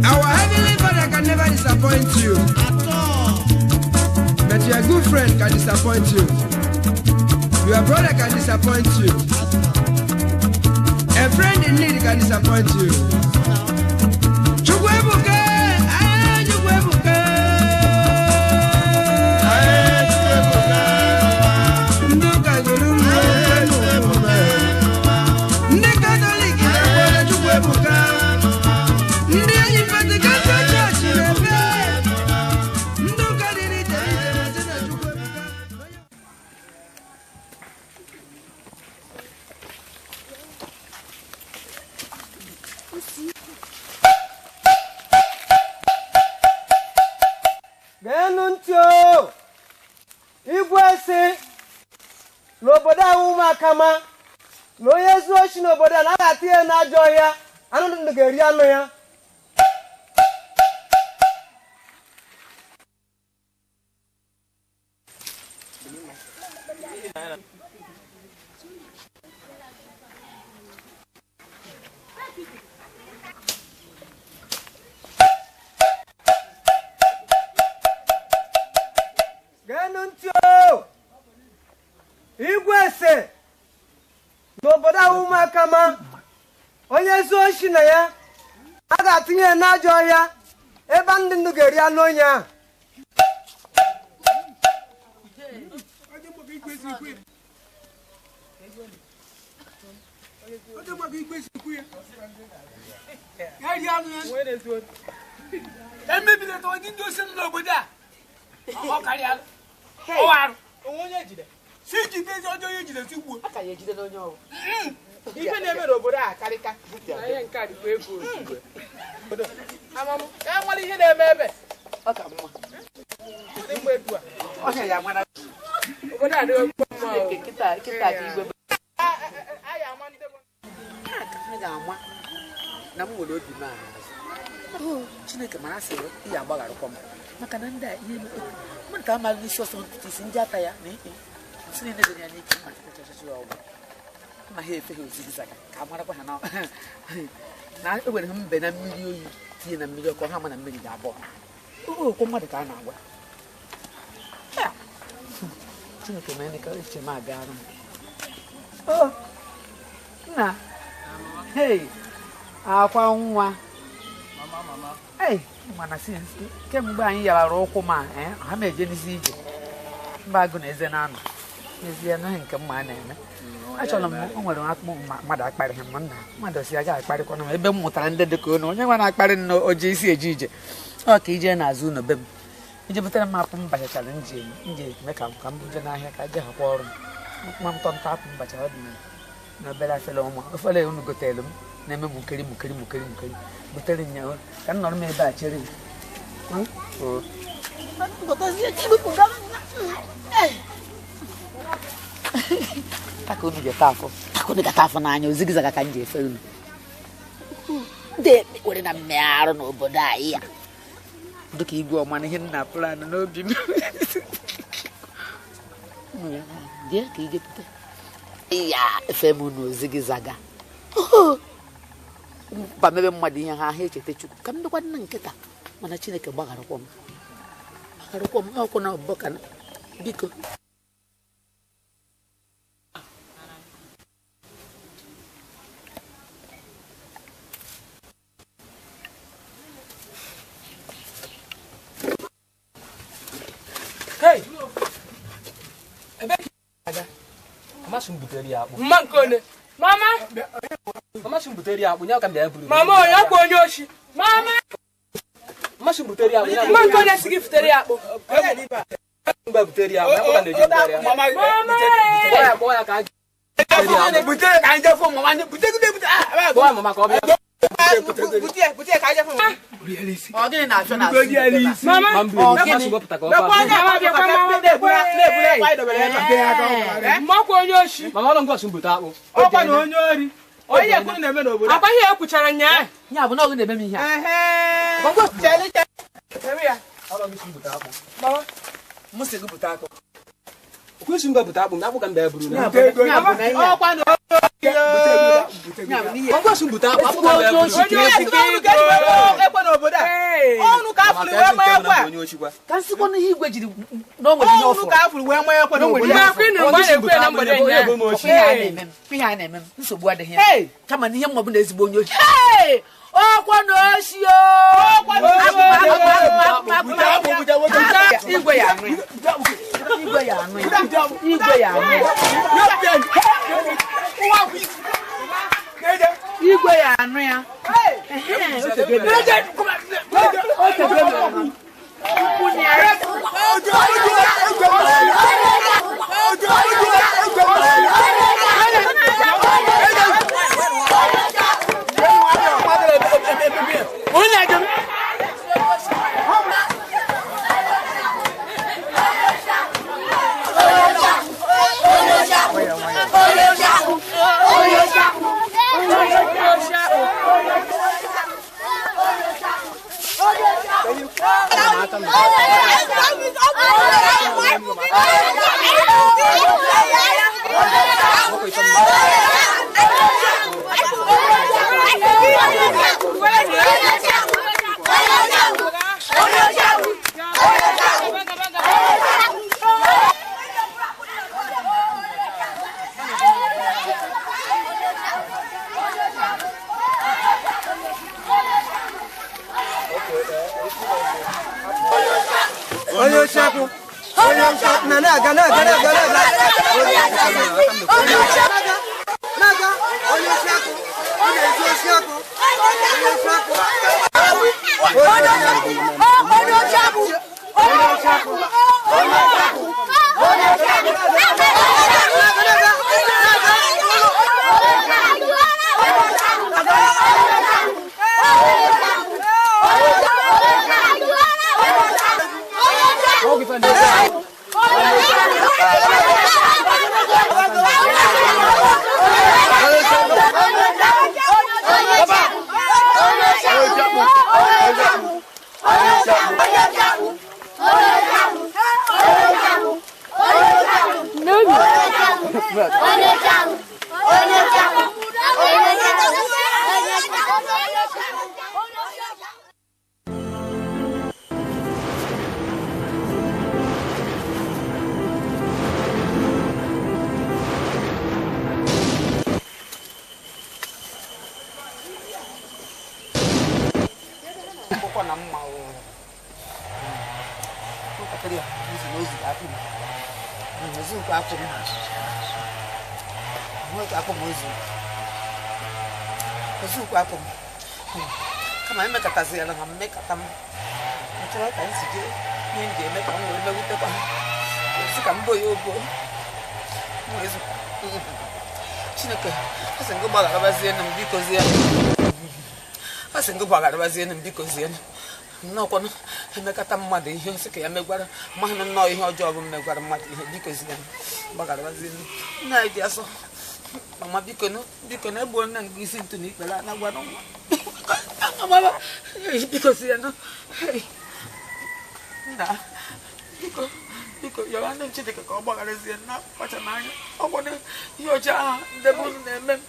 Our Heavenly Father can never disappoint you. At all. But your good friend can disappoint you. Your brother can disappoint you. A friend in need can disappoint you. Chukwuebuka, ah, Chukwuebuka. Ndị ụka gụrụ m. Ndị Katọlik na-akwado Chukwuebuka. Ndị enyi Pentecostal Church na-efe. Ndị ụka dị n'iche n'iche na-asị na Chukwuebuka. Geenụ ntị o! Igwe si n'obodo ahụ ụmụakama na onye zuo oshi n'obodo a naghị atụ ya n'ajọ ọhịa, anụ ndụ ga-eri anụ ya. Geenụ ntị o! Igwe si n'obodo ahụ ụmụakama onye zuo oshi na ya a ga-atụnye ya n'ajọ ọhịa ebe ndị ndụ ga-eri anụ onye ahụ. Emebiri ndị ndị osi nọ n'obodo a ọ karịa ọwarụ si jide ezi ọjọọ ya ejide si gbuo. Ife na-eme n'obodo a karịka. Ihe nke a dịkwa egwu amamụ ya nwere ihe na-eme ebe dị mgbe etu a obodo a dịghị mma o. A ya ama ndị bụ ha ga-ama na m nwere obi m azụ. Chineke mara sị ihe agbagharụkwa m maka na ndị a ihe mmadụ ka amaghị n'isi ọsọ ntutu isi ndị ata ya na ikpe nsị niile dị ya n'ike mma chachachacha ya ọgwụ ma ha efe ha ozigizaga ka a marakwa ha na ewere ha mbe na mmiri oyi tinye na mmiri ọkụ ha ma na mmiri ga-abọ okwu mmadụ ka a na-agwa. Chineke mee ka eche m aga arụ m nna hei akwa nwa. Ei, mana since kemgbe anyị yawara ụkwụ ma ha ma eje n'isi ije mba agụ na eze na-anọ n'ezie naghị nke mma a na-eme. Achọrọ m o nwere akpụ mmadụ akparị ha ma nna mmadụ si aga akparịkwana m ebe m mụtara ndị dị ka unu onye nwa na-akparị nna oji isi eje ije ọ ka ije n'azụ ụlọ be m ije butere m apụ m bachachara nje nje eme ka m buje n'ahịa ka je hakwa ọrụ m nwa m tọnta apụ m bachara dị na obere afele ụmụ ofele unu gotere m na-eme mukeri mukeri mukeri mukeri butere m ya ka m nọrọ m ebe a chere m. Taka unu ga-ata afọ taka unu ga-ata afọ n'anya ozigizaga ka m ji efe unu ndị ekpere na mmegharụ n'obodo anyị ya dịka igwe ọma na ihe m na-apụrụ anụ n'obi m jee ka ije pụta ya efe m unu ozigizaga mba mebe mmadụ ihe ha ha echeta Chukwu ka m dịkwa nna nkịta mana Chineke gbagharakwa m gbagharakwa m ọkwụ na ọbụbọ ka biko. Hey! Mama m butere ya akpụ. Mma nke one. Mama! Mama m butere ya akpụ, nya ka m bịa buru. Mama onye ọkwa onye oshi. Mama! Mama m butere ya akpụ. Mma nke onye si gị butere ya akpụ. Mba butere ya akpụ, ya ka na-eji butere ya. Mama! Ya kpọọ ya ka butere ka anyị jee mama anyị butegide bute ah kpọọ mama ka ọ bịa. Bute ka anyị jee mama. Ọ gịnị na-achọ na asị? Mama! Mama m wepụta ka ọ faa. Mama bịakwa mama bịakwa. Mma ọkwa onye oshi. Mama ọlọ ngọsị m bute akpụ. Ọkwa na onye ori. Onye ekwuru na-eme n'obodo. Akwa ihe ekwuchara nyaa. Ya bụ na ọ gị na-eme m ihe a. Chere chere. Ya. Ọlọ ngọsị m bute akpụ. Mama. M sị gị bute akpụ. Kwesị m bute akpụ, m akpụ ka m bịa buru na. Ya bụ na ihe a. Ọkwa na Ka nsikwa na ihe igwe jiri n'onwe ihe ọfụrụ ihe a na-eme m nsogbu adịghị ya kama na ihe mma bụ na ezigbo onye ochi ọkwa na oshi igwe ya anụ igwe ya anụ igwe ya anụ igwe ya anụ ya Nnọkwanụ emekata mmadụ ihe nsị ka ya megwara mmadụ nnọọ ihe ọjọọ bụ mmegwara mmadụ ihe biko zie gbagarabazie nna anyị dị asọ mama biko biko na egbuo nna nke isi ntụ na ikpere ana gwara nwa biko zie nna biko biko yọrọ ndị Chineke ka ọ gbagharazie nna kpacha n'anya ọgwụ ihe ọjọọ ahụ ndebe unu na-eme m.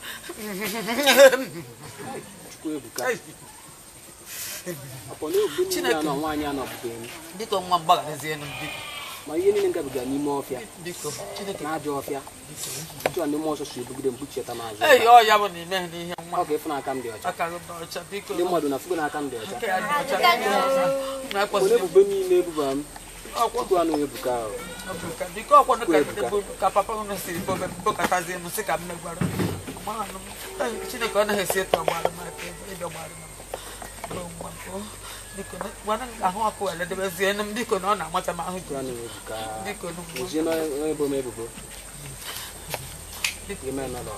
Chineke biko nwa mgbagharazie m biko ma ihe niile ngabiga n'ime ọfịa biko Chineke na-ajọ ọfịa otu a ndị mmụọ nsọ si ebugide m kpuchieta m azụ ei ọ ya bụ na ime n'ihe nwa ọ ga-efu n'aka m dị ọcha aka gị dị ọcha biko ndị mmadụ na fugo n'aka m dị ọcha aka ya dị ọcha biko onye ebubo niile ebuba m Chukwu anụghị ebuka ahụ biko ọkwanụ ka papa unu si bokọtazie m sị ka m megwara Chineke ọ naghị esi etu ọgbara m aka ịbịa gbara m biko gwana ahụ ọkụ eledebezie m biko na ọ na-amacha m ahụ Chukwu anụghị ebuka biko ezie na onye bo m ebubo ime nọrọ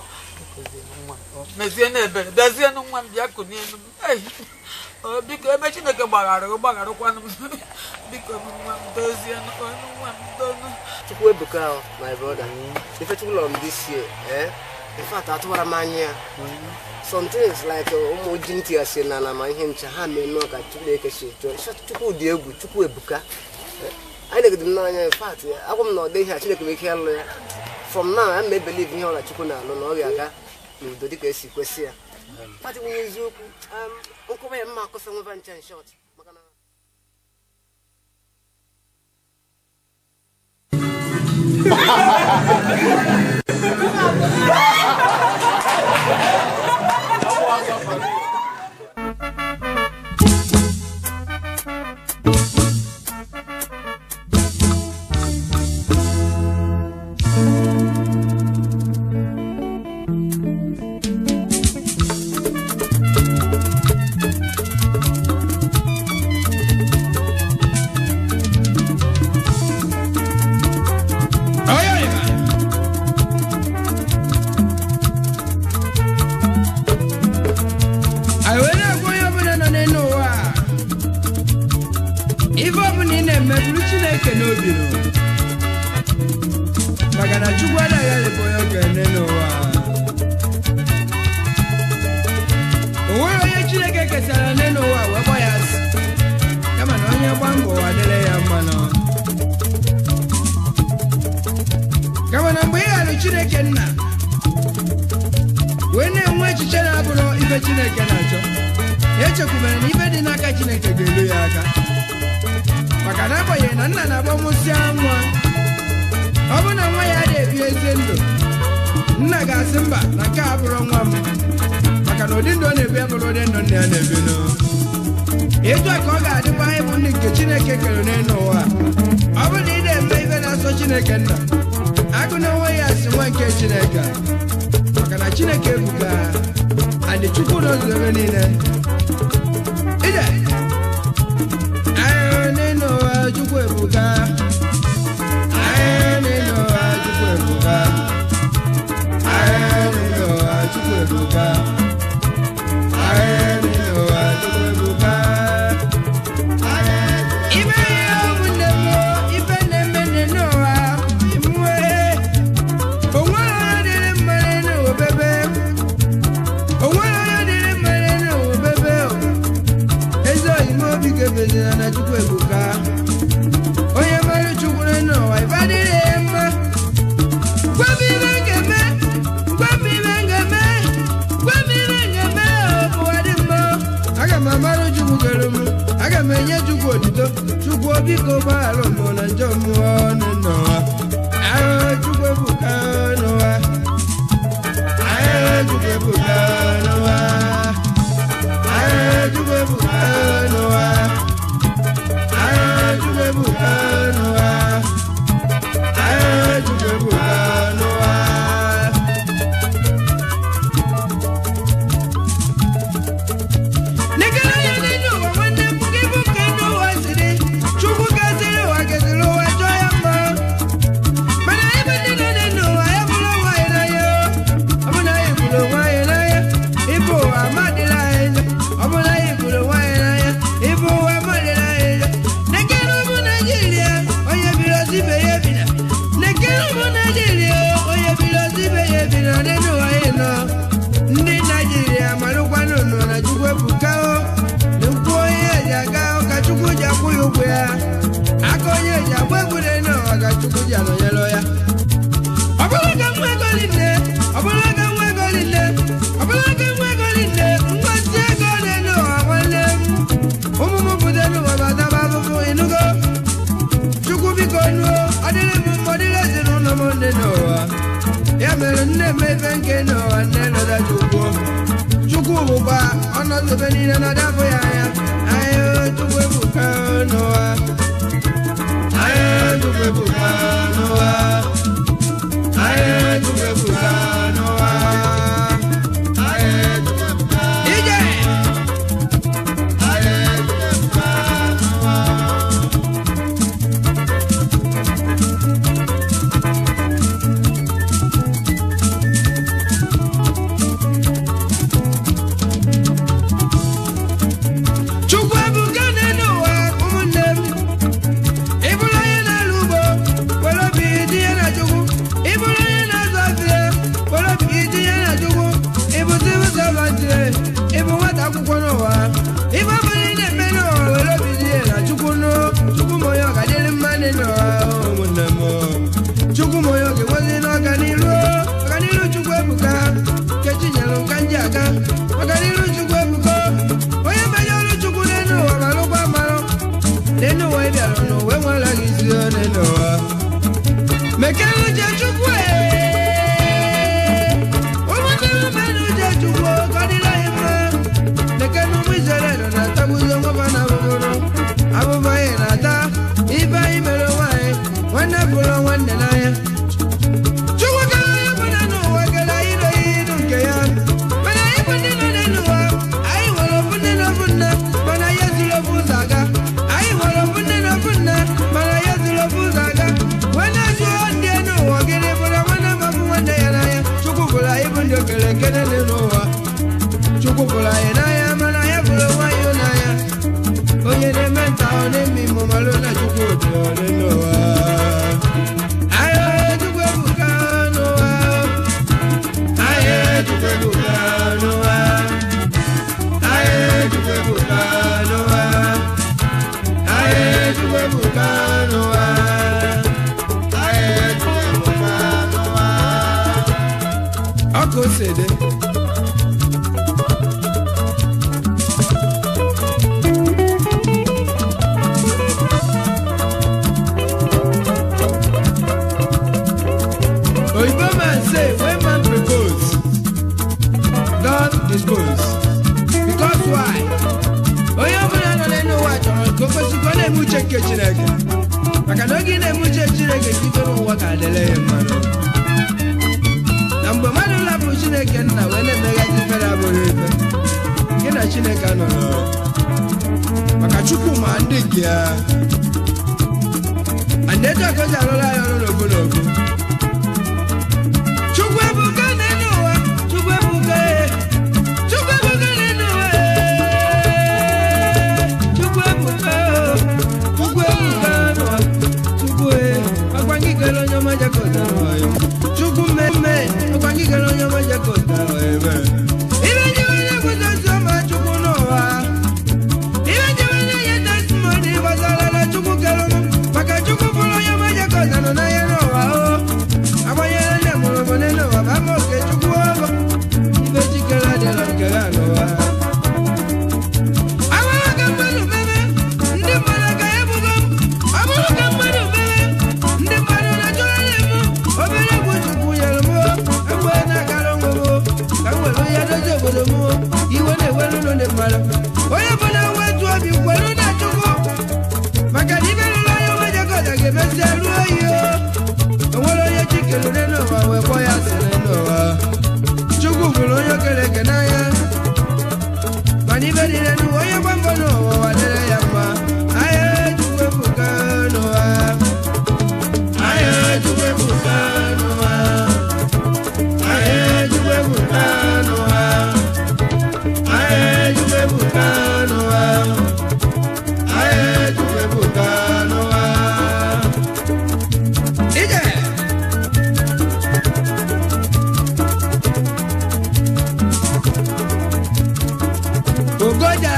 mezie na ebere bịazie nụ nwa m bịa kunie m biko ebe Chineke gbaghara gbagharakwanụ m biko nwa m dozie nụ nwa m donu. Chukwu ebuka my brother ife Chukwu lọrọ m this year in fact atụwara m anya ya some things like ụmụ ji ntị ya si na na ma ihe ncha ha mee nnọọ ka Chineke si chọọ. Chukwu dị egwu, Chukwu ebuka. Anyị negide m n'anya in fact agwa m na ọ dị ihe a Chineke nwere ike ịlụ ya from now I may believe ihe ọla Chukwu na-alụ na ọ ga-aga n'udo dịka esi kwesị ya. Pati nwunye eziokwu nkọwa ya mma akọsa nweba ncha in short maka na ebuka n'ụwa. Ahịa Chukwu ebuka n'ụwa. Ọkụ ose dị. Oyibo man say when man propose, God dispose. Because why? Onye ọbụla nọ n'elu ụwa chọrọ ka o kwesị ka ọ na-eme uche nke Chineke. Maka na oge ị na-eme uche Chineke ka ife n'ụwa ga-adịrị ya mmanụ. Na mgbe mmadụ lapụrụ Chineke nna wee na-emeghazi ife na-abụghị ife, gị na Chineke anọrọ. Maka Chukwu ma ndị nke ya. And etu a ka o si arụrụ anyị ọrụ n'ogo n'ogo. Chukwu ebuka n'elu ụwa, Chukwu ebuka e. Chukwu ebuka n'elu ụwa e. Chukwu ebuka o. Chukwu ebuka n'ụwa. Chukwu e. Ọkwa gị kere onye ọma Jekọta n'ụwa ya. Chukwu mmemme, ọkwa gị kere onye ọma Jekọta n'ụwa ya. Ibe ji onye guzosi ọma Chukwu n'ụwa. Ibe ji onye nye testimony gbasara na Chukwu kere m. Maka Chukwu bụrụ onye ọma Jekọta nọ n'ahịa n'ụwa o. Agbanyere ndị mụrụ m n'elu ụwa bụ ama oke Chukwu ọgọ. Ibe jikere adịla nke ha n'ụwa. Awara ka mmadụ mebe, ndị mmadụ ka ebugo m. Ọ bụrụ ka mmadụ mebe, ndị mmadụ na-achọgharị m. Obere egwu Chukwu nyere m, mgbe na-agara onwe m, ka m were ya dozie obodo m. Iwe na-ewere ụlọ ndị mmadụ. Onye ọbụla wetu obi kwere na Chukwu. Maka na ibe rụrụ onye ọma Jekọta ga-emesịa ruo yi o. O nwere onye chi kelere n'ụwa wee kpọọ ya asị n'ụwa. Chukwu bụrụ onye okere eke n'anya. Mana ibe niile n'ụwa onye gba mbọ n'ụwa ụwa dịrị ya mma. Ahịa Chukwu ebuka n'ụwa. Ahịa Chukwu ebuka n'ụwa. Ahịa Chukwu ebuka n'ụwa. Ahịa Chukwu ebuka n'ụwa. Ahịa Chukwu ebuka n'ụwa. Ije! Ogoja.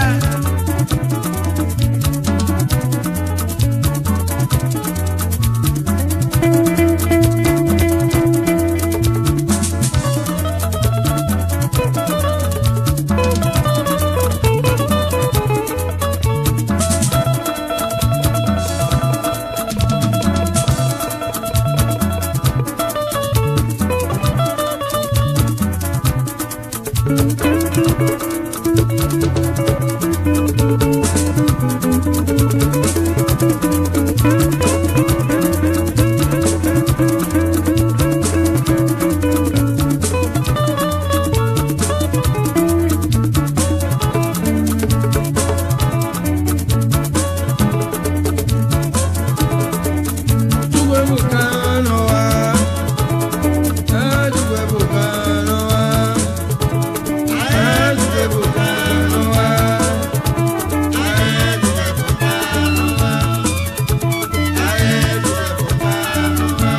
Chukwu ebuka n'ụwa. Ee, Chukwu ebuka n'ụwa. Ee, Chukwu ebuka n'ụwa. Ee, Chukwu ebuka n'ụwa. Ee, Chukwu ebuka n'ụwa.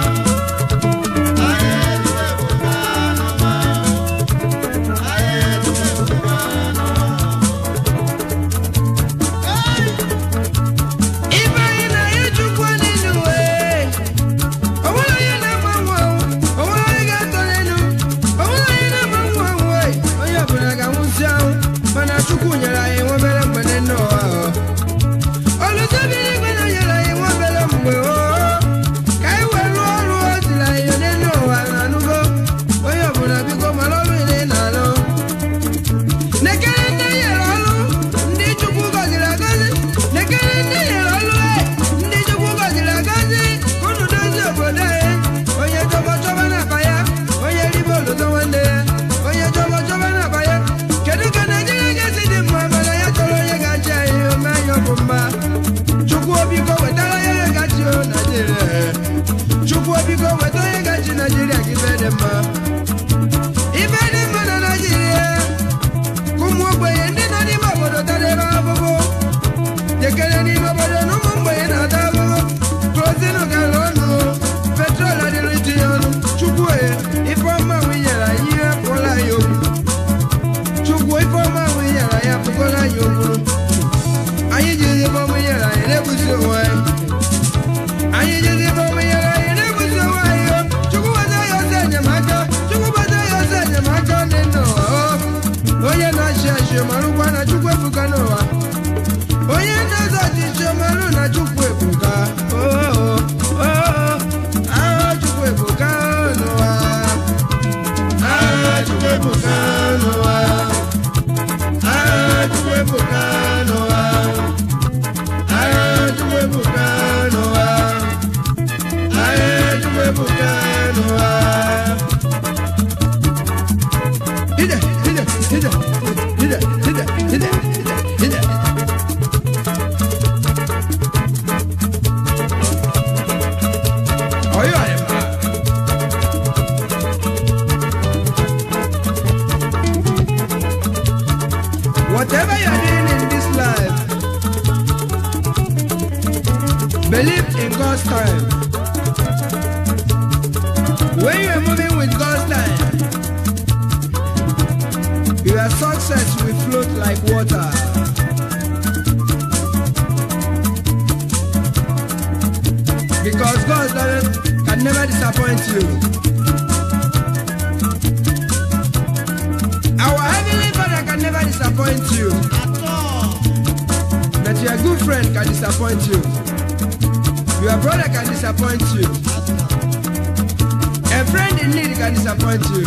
Ee, Chukwu ebuka n'ụwa. Ee, Chukwu ebuka n'ụwa. Ibe anyị na ya Chukwu n'elu wee. O nwere onye na-ama nwa anwụ, o nwere onye ga-atọ n'elu, o nwere onye na-ama nwa anwụ ee, onye ọbụla ga-anwụsị anwụ, mana Chukwu nyere anyị nwa obere mgbe n'elu ụwa ọ. Olùsọ́bìrì igwe na nyere anyị nwa obere mgbe o, ka anyị wee rụọ ọrụ o ziri anyị n'elu ụwa na anụgo, onye ọbụla biko mara ọrụ ị na-alụ. Nekere ndị nyere ọrụ, ndị Chukwu gọziri agọzi. Nekere ndị nyere ọrụ e, ndị Chukwu gọziri agọzi. Ka unu dozie obodo anyị. Onye chọba chọba n'akpa ya, onye ribe olodo nwanne ya. Onye chọba chọba n'akpa ya. Kedu ka Naịjirịa ga-esi dị mma mana ya na Chukwu ebuka n'ụwa. Onye na-azọ ọchịchị ọmalụ na Chukwu ebuka. Oh, oh, ah, Chukwu ebuka n'ụwa. Ah, Chukwu ebuka n'ụwa. Ah, Chukwu ebuka n'ụwa. Ah, Chukwu ebuka n'ụwa. Ah, Chukwu ebuka n'ụwa. Ide, ide, ide, ide, ide, ide, ide. Ọyọ ẹ̀ máa. Whatever you are doing in this life, believe in God's time. When you are moving with God's time, your success will float like water. Because God can never disappoint you. Our Heavenly Father can never disappoint you. But your good friend can disappoint you. Your brother can disappoint you. A friend in need can disappoint you.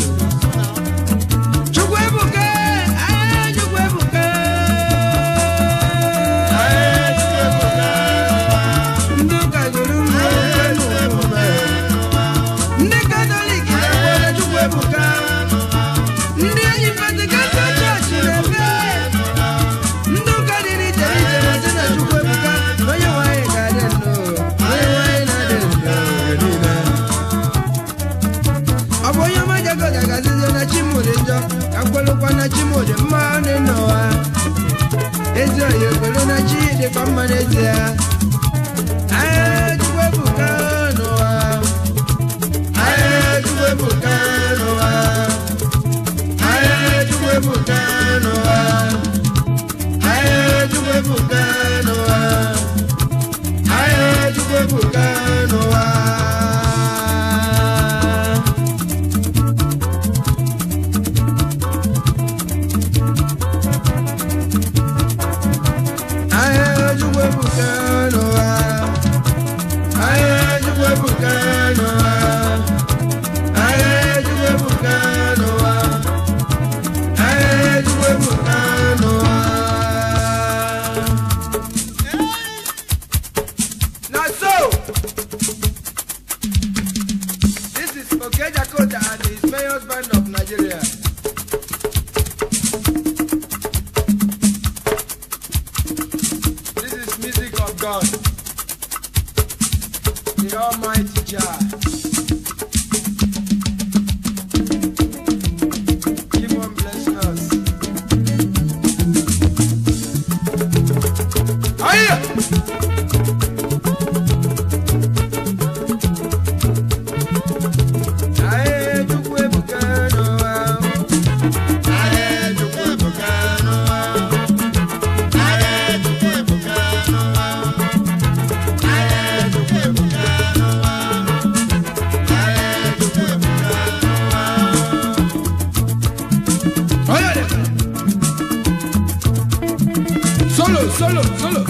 Chukwu ebuka, ah, Chukwu ebuka. Ndị ụka gụrụ mma, ndị Katọlik na-ekwe Chukwu ebuka. Ndị enyi Pentecostal chọọchị na-efe. Ndị ụka dị n'iche n'iche na-asị na Chukwu ebuka, na onye nwe anyị ga-adị ndụ, onye nwe anyị na-adị ndụ oge niile. Ọ bụ onye ọma Jago ga-agazizi na chi m dị njọ, ka m kwelụkwa na chi m dị mma n'ụwa. Ezi oyi ekwelu na chi dịkwa mma n'ezie. Ee, Chukwu ebuka n'ụwa. Ee, Chukwu ebuka n'ụwa. Ee, Chukwu ebuka n'ụwa. Ee, Chukwu ebuka n'ụwa. Ee, Chukwu ebuka n'ụwa. Ee, Chukwu ebuka n'ụwa. Ee, Chukwu ebuka n'ụwa. Ee, Chukwu ebuka n'ụwa. Ee, Chukwu ebuka n'ụwa. Na so, this is Okey Jakota and his Mayor's Band of Nigeria. This is music of God, the Almighty Jah. Keep on blessing us. Aye! Aye, Chukwu ebuka n'ụwa. Aye, Chukwu ebuka n'ụwa. Aye, Chukwu ebuka n'ụwa. Aye, Chukwu ebuka n'ụwa. Aye, Chukwu ebuka n'ụwa. Oye! Solo, solo, solo.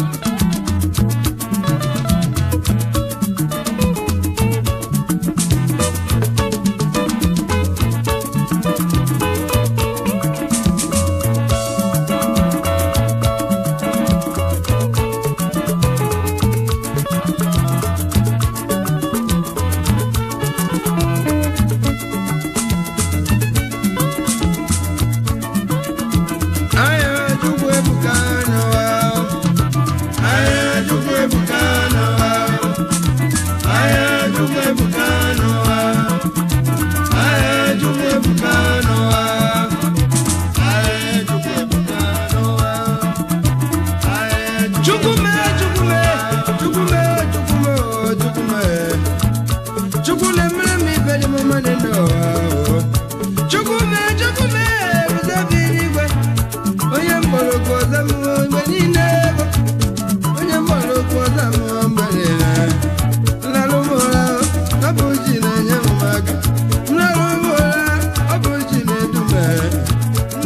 Aye, Chukwu ebuka n'ụwa. Aye, Chukwu ebuka n'ụwa. Aye, Chukwu ebuka n'ụwa. Aye, Chukwu ebuka n'ụwa. Aye, Chukwu ebuka n'ụwa. Aye, Chukwu mee, Chukwu mee, Chukwu mee, Chukwu mee, oh, Chukwu mee. Chukwu na-emere m ife dị m mma n'ụwa, oh. Chukwu mee, Chukwu mee, guzo bi n'igwe. Onye mgbọrọgwụ ọzọ m mgbe niile bụ onye mgbọrọgwụ ọzọ m mgbe niile. Nlarụ m ụra, ọ bụ chi na-enye m aka. Nlarụ m ụra, ọ bụ chi na-edu m.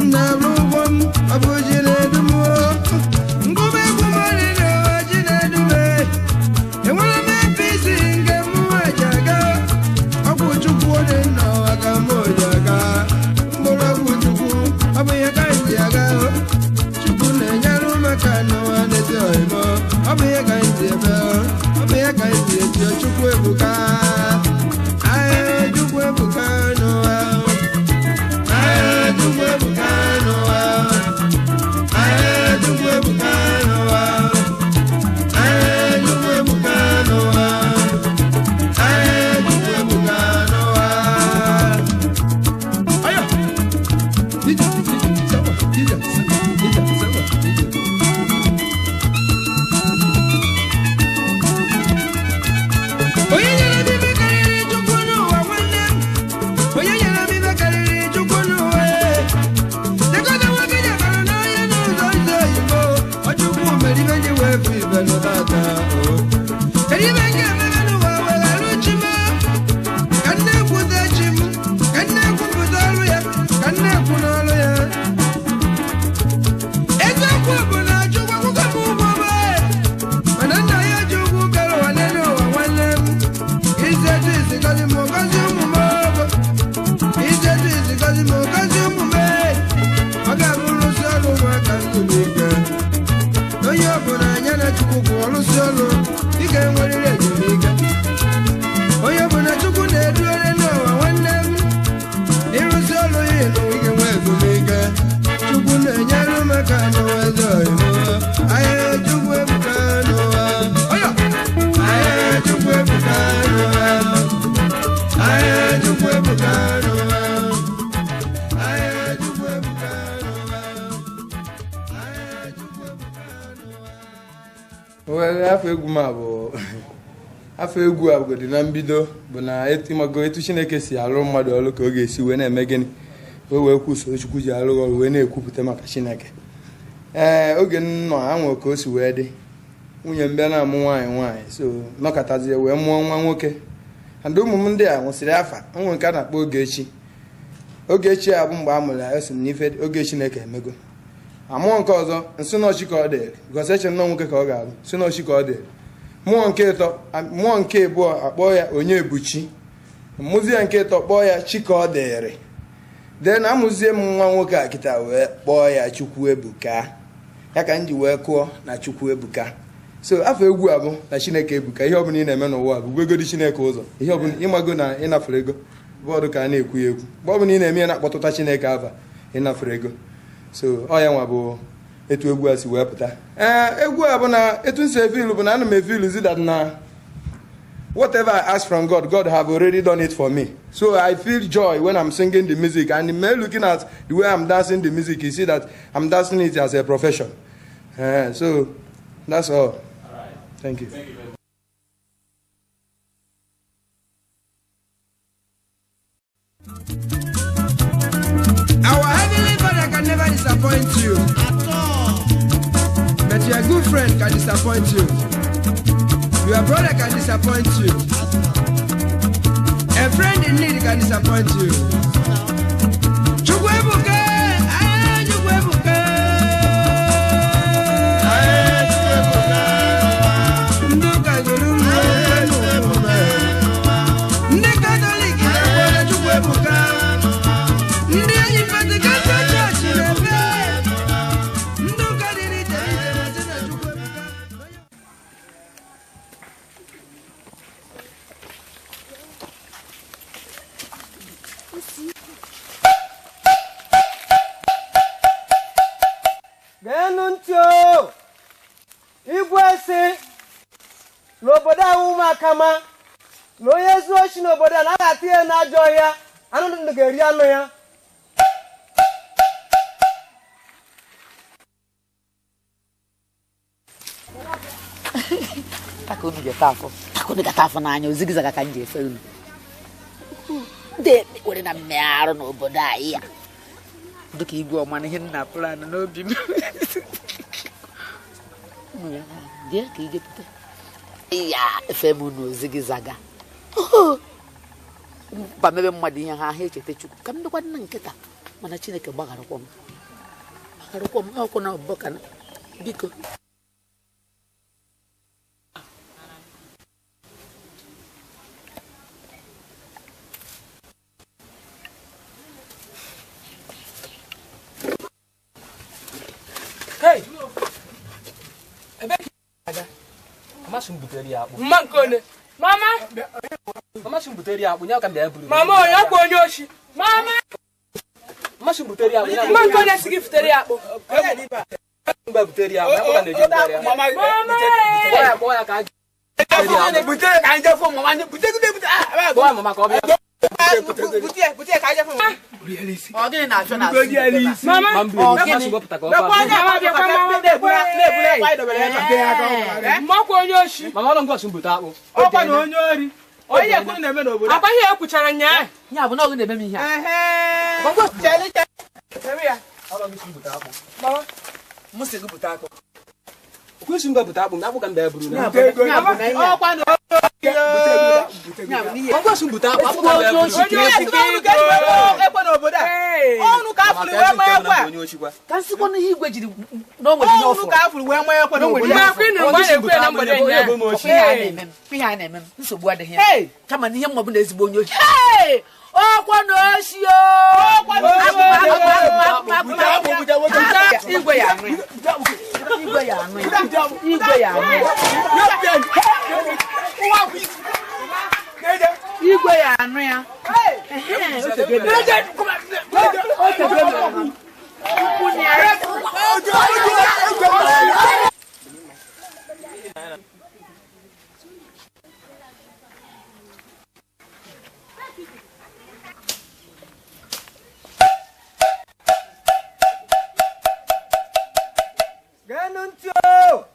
Nna m ụgwọ m, ọ bụ chi na-edu m. ije Chukwu ebuka. Aye, Chukwu ebuka n'ụwa. Aye, Chukwu ebuka n'ụwa. Aye, Chukwu ebuka n'ụwa. Aye, Chukwu ebuka n'ụwa. Aye, Chukwu ebuka n'ụwa. Ayo! Ije, ije, sawa, ije, sawa, ije, sawa, ije. Onye nyere m ibe karịrị Chukwu n'ụwa nwanne m. Onye nyere m ibe karịrị Chukwu n'ụwa ee. Lekọta nwoke nyakọrọ n'ahịa n'ụzọ ụzọ oyibo. Ọ Chukwu mere ibe ji wee bụ ibe n'ụtata o. Kedu ibe m ga-emebe n'ụwa weghara uchi m? Ka nne kwute chi m, ka nne kwupụta ọrụ ya, ka nne kwu n'ọrụ ya. Eziokwu bụ na Chukwu akwụkwọ m ụgwọ m ee. Mana nna ya ji ugwu kere ụwa n'elu ụwa nwanne m. Izetu isi gọzi m gọzi ụmụ m ogo. Izetu isi gọzi m gọzi ụmụ m ee. Ọ ga-abụ nrụsị ọrụ ụmụaka nzụlike. Onye ọbụla anya na Chukwu bụ ọrụsị ọrụ, ị ga-enwerịrị ezumike. Onye ọbụla Chukwu na-eduere n'ụwa nwanne m. Ịrụsị ọrụ ya ịnụ ị ga-enwe ezumike. Chukwu na-enyere m aka n'ụwa eze oyibo. Aye, Chukwu ebuka n'ụwa. Ọyọ! Aye, Chukwu ebuka n'ụwa. Aye, Chukwu ebuka n'ụwa. Aye, Chukwu ebuka n'ụwa. Aye, Chukwu ebuka n'ụwa. Well, afọ egwu m a bụ afọ egwu a bụgodi na mbido bụ na ịmago etu Chineke si alụ mmadụ ọrụ ka ọ ga-esi wee na-eme gịnị wee kwuso Chukwu ji alụ ọrụ wee na-ekwupụta maka Chineke. Ee, oge m nọ anwụ ka o si wee dị, nwunye m bịa na-amụ nwaanyị nwaanyị, so nọkọtazie wee mụọ nwa nwoke. And ụmụ m ndị a nwụsịrị afa nwe nke a na-akpọ Ogechi. Ogechi a bụ mgbe a mụrụ ya, esi m n'ife oge Chineke emego. Amụọ nke ọzọ nsị nọchi ka ọ dịrị, gosi eche nnọọ nwoke ka ọ ga-abụ, nsị nọchi ka ọ dịrị. Mmụọ nke ịtọ, mmụọ nke ịbụọ akpọọ ya Onyebuchi. Mmụzie nke ịtọ kpọọ ya Chi ka ọ dịrị. Then amụzie m nwa nwoke a kịta wee kpọọ ya Chukwuebuka. Ya ka m ji wee kụọ na Chukwuebuka. So afọ egwu a bụ na Chineke ebuka. Ihe ọbụla ị na-eme n'ụwa bụ gwegodi Chineke ụzọ. Ihe ọbụla ịmago na ịnafere ego bọọdụ ka a na-ekwu ya ekwu. Mgbe ọbụla ị na-eme ya na-akpọtụta Chineke afa, ịnafere ego. So ọ ya nwa bụ etu egwu a si wee pụta. Ee, egwu a bụ na etu m si efilu bụ na ana m efilu that na whatever I ask from God, God have already done it for me. So I feel joy when I'm singing the music, and me looking at the way I'm dancing the music, you see that I'm dancing it as a profession. So that's all. All right. Thank you. Thank you very much. Our Heavenly Father can never disappoint you. At all. But your good friend can disappoint you. Your brother can disappoint you. A friend in need can disappoint you. Chukwuebuka, aye, Chukwuebuka. Aye, Chukwuebuka. Ndị ụka gụrụ m, Aye, Chukwuebuka. Ndị Katọlik na-akwado Chukwuebuka. Ndị enyi Pentecostal Church na-efe. Ndị ụka dị n'iche n'iche na-asị na Chukwuebuka. Geenụ ntị o! Igwe si n'obodo ahụ ụmụakama na onye zuo oshi n'obodo a naghị atụ ya n'ajọ ọhịa, anụ ndụ ga-eri anụ ya. Taka unu ga-ata afọ, taka unu ga-ata afọ n'anya, ozigizaga ka m ji efe unu. Ndị ekpere na mmegharụ n'obodo anyị ya. Dịka igwe ọma na ihe nna plan n'obi m. Bịa ka ije pụta. Ya efe m unu ozigizaga. Mba mebe mmadụ ihe ha echeta Chukwu ka m dịkwa nna nkịta, mana Chineke gbagharakwa m. Gbagharakwa m ọkụ na ọbụbọ ka na biko. Hey! Ebe ka ị na-aga? Amasị m butere ya akpụ. Mma nke one. Mama. Mama si butere ya akpụ nya ka m bịa buru. Mama onye kwa onye oshi. Mama. Mama si butere ya akpụ nya. Mma nke onye si gị futere ya akpụ. Mgbe butere ya akpụ ya ka na-eji butere ya. Mama Kpọọ ya ka butere ka anyị jee fụ mama bute bute. Kpọọ mama ka ọ bịa. Bute ka anyị jee fụ mama. Ọ gịnị na-achọ na asị? Mama. Ọ gịnị? Mma kwa onye oshi. Mama ọlọ ngọsị mbute akpụ. Ọkwa na onye ori. Onye ekwuru na-eme n'obodo. Akwa ihe ekwuchara nyaa. Ya bụ na ọ gị na-eme m ihe a. Chele chele. Ya. Mama. Mụ sị gị bute akpụ. Kwesị mgbe bute akpụ m akpụ ka m bịa buru na. Ọkwa na Ngọsị mbute akpụ akpụ ka m bịa buru. Ekwe n'obodo a. Ọnụ ka afụrụ wee maa ekwe. Ka nsikwa n'ihe igwe jiri na o nwere ihe ọ Ọnụ fụrụ. ka afụrụ wee maa ekwe n'obodo a. Ihe a na-eme m, ihe a na-eme m, nsogbu adịghị ya. Kama na ihe mma bụ na ezigbo onye oshi. Hey! Ọkwa na oshi o! Akpụ, akpụ, akpụ, akpụ, akpụ, akpụ. Igwe ya anụ ya. Igwe ya anụ ya. Igwe ya anụ ya. Igwe ya anụ ya. Ehe, o tego ebe. O tego ebe. Ukwu na ya. Geenụ ntị o!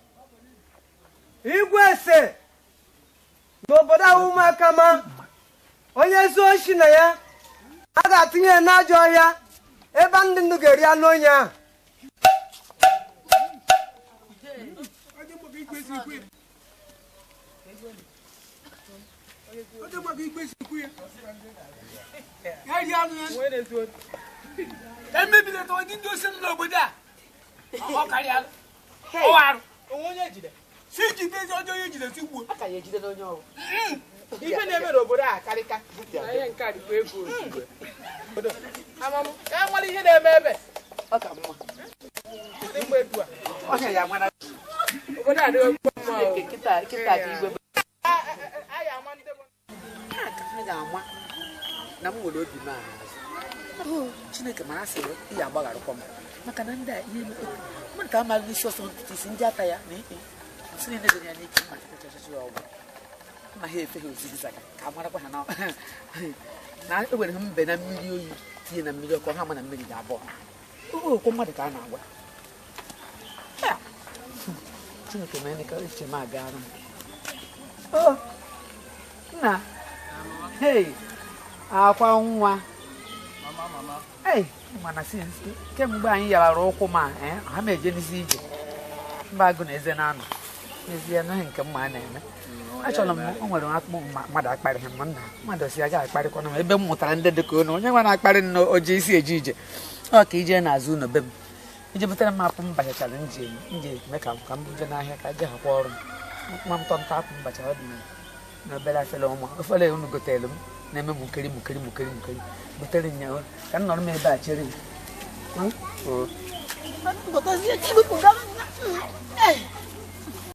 Igwe ese n'obodo ahụ ụmụaka ma onye zuo oshi na ya a ga-atụnye ya n'ajọ ọhịa ebe ndị ndụ ga-eri anụ onye ahụ. Emebiri ndị osi nọ n'obodo a. Ọ karịala. Ọ arụ. Onwe onye ejide. Si jide ọjọọ onye ejide si gbuo. A ka ya ejide n'onye ọrụ. Ife na-eme n'obodo a karịka. Ihe nke a dịkwa egwu. Amam, ka e nwere ihe na-eme ebe. Ọ ka mma. Ndị mgbe etu a. Ọhịa ya mara. Obodo a adịghị mma o. Kịta kịta ka igwe A ya ama ndị bụ. Ha ka ha ga-ama na m nwere obi m azụ. Chineke mara sị ya agbagharụkwa m maka na ndị a ihe mmadụ ka amaghị n'isi ọsọ ntutu isi ndị ata ya na ikpe si niile dị ya n'ike mma chachachacha ya ọgwụ ma ha efe ha ozigi zaka ka amarakwa ha na na ewere mbe na mmiri oyi tinye na mmiri ọkụ ha ma na mmiri ga-abọ okwu mmadụ ka a na-agwa. Chineke mere ka uche m abịara m. O nna, hei, akwa nwa. Ei, mana since kemgbe anyị yawara ụkwụ ma ha ma eje n'isi ije mba agụ na eze na-anọ n'ezie anaghị nke mma a na-eme. Achọrọ m o nwere akpụ mmadụ akparịghị m nna mmadụ si aga akparịkwana m ebe m mụtara ndị dị ka unu onye nwe na-akparị nna oji isi eje ije ọ ka ije n'azụ ụlọ be m ije butere m akpụ m bachachara nje nje eme ka m buje n'ahịa ka je hakwa ọrụ m nwa m tọnta akpụ m bachara dị na obere afere ụmụ ofere unu gotere m na-eme mukeri mukeri mukeri mukeri butere nya ka m nọrọ m ebe a chere m.